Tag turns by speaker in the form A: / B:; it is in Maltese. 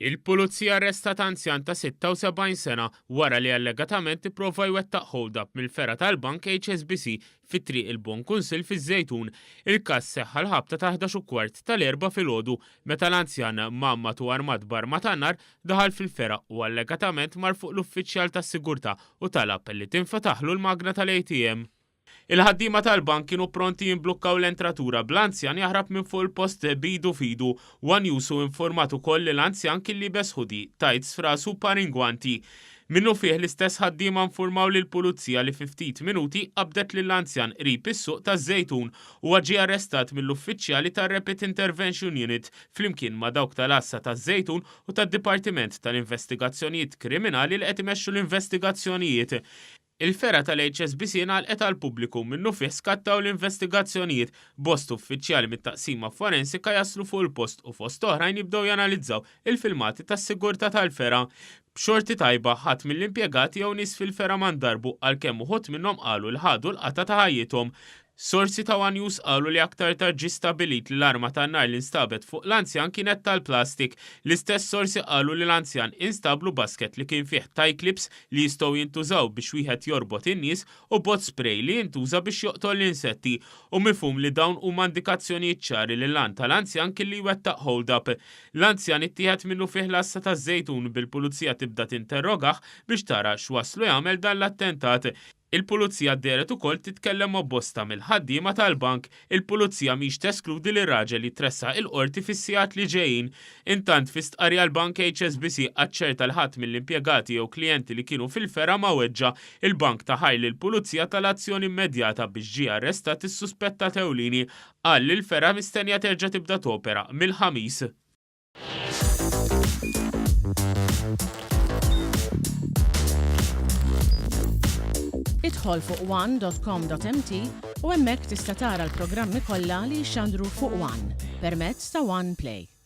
A: Il-Pulizija arrestat anzjan ta' 76 sena wara li allegatament ipprova jwettaq hold-up mill-fergħa tal-bank HSBC fi Triq il-Bon Kunsill fiż-Żejtun. Il-każ seħħ għall-ħabta tal-11 u kwart tal-Erbgħa filgħodu meta l-anzjan, mgħammad u armat b'arma tan-nar, daħal fil-fergħa u allegatament mar fuq l-uffiċjal tas-sigurtà u talab li tinfetaħlu l-magna tal-ATM. Il-ħaddiema tal-bank kienu pronti jimblukkaw l-entratura bl-anzjan jaħrab minn fuq il-post b'idu f'idu. One News hu informat ukoll li l-anzjan kien liebes hoodie, tights f'rasu u par ingwanti. Minnufih l-istess ħaddiema nfurmaw lill-Pulizija li fi ftit minuti qabdet lill-anzjan qrib is-suq taż-Żejtun. Huwa ġie arrestat mill-uffiċjali tar-Rapid Intervention Unit flimkien ma' dawk tal-Għassa taż-Żejtun u tad-Dipartiment tal-Investigazzjonijiet Kriminali li qed imexxu l-investigazzjonijiet. Il-fergħa tal-HSBC ngħalqet għall-pubbliku, minnufih skattaw l-investigazzjonijiet, b'bosta uffiċjali mit-taqsima forensika jaslu fuq il-post u fost oħrajn jibdew janalizzaw il-filmati tas-sigurtà tal-fergħa. B'xorti tajba, ħadd mill-impjegati jew nies fil-fergħa ma ndarbu għalkemm uħud minnhom qalu li ħadu l-qatgħa ta' ħajjithom. Sorsi ta' one News qalu li aktar tard ġie stabbilit li l-arma tan-nar li nstabet fuq l-anzjan kienet tal-plastik. L-istess sorsi qalu li l-anzjan instablu basket li kien fih tie clips li jistgħu jintużaw biex wieħed jorbot in-nies u bot spray li jintuża biex joqtol l-insetti. Hu mifhum li dawn huma indikazzjonijiet ċari li l-għan tal-anzjan kien li jwettaq hold-up. L-anzjan ittieħed minnufih l-għassa taż-Żejtun bil-Pulizija tibda tinterrogah biex tara x'wasslu jagħmel dan l-attentat. Il-Pulizija dehret ukoll titkellem ma' bosta mill-ħaddiema tal-bank. Il-Pulizija mhix teskludi li r-raġel jitressaq il-Qorti fis-sigħat li ġejjin. Intant, fi stqarrija l-Bank HSBC aċċerta li ħadd mill-impjegati jew klijenti li kienu fil-fergħa ma weġġa'. Il-bank ta ħajr lill-Pulizija tal-azzjoni immedjata biex ġie arrestat is-suspettat ewlieni. Qal li l-fergħa mistennija terġa' tibda topera mill-Ħamis.
B: Idħol fuq one.com.mt u hemmhekk tista' tara l-programmi kollha li jixxandru fuq One permezz ta' One Play.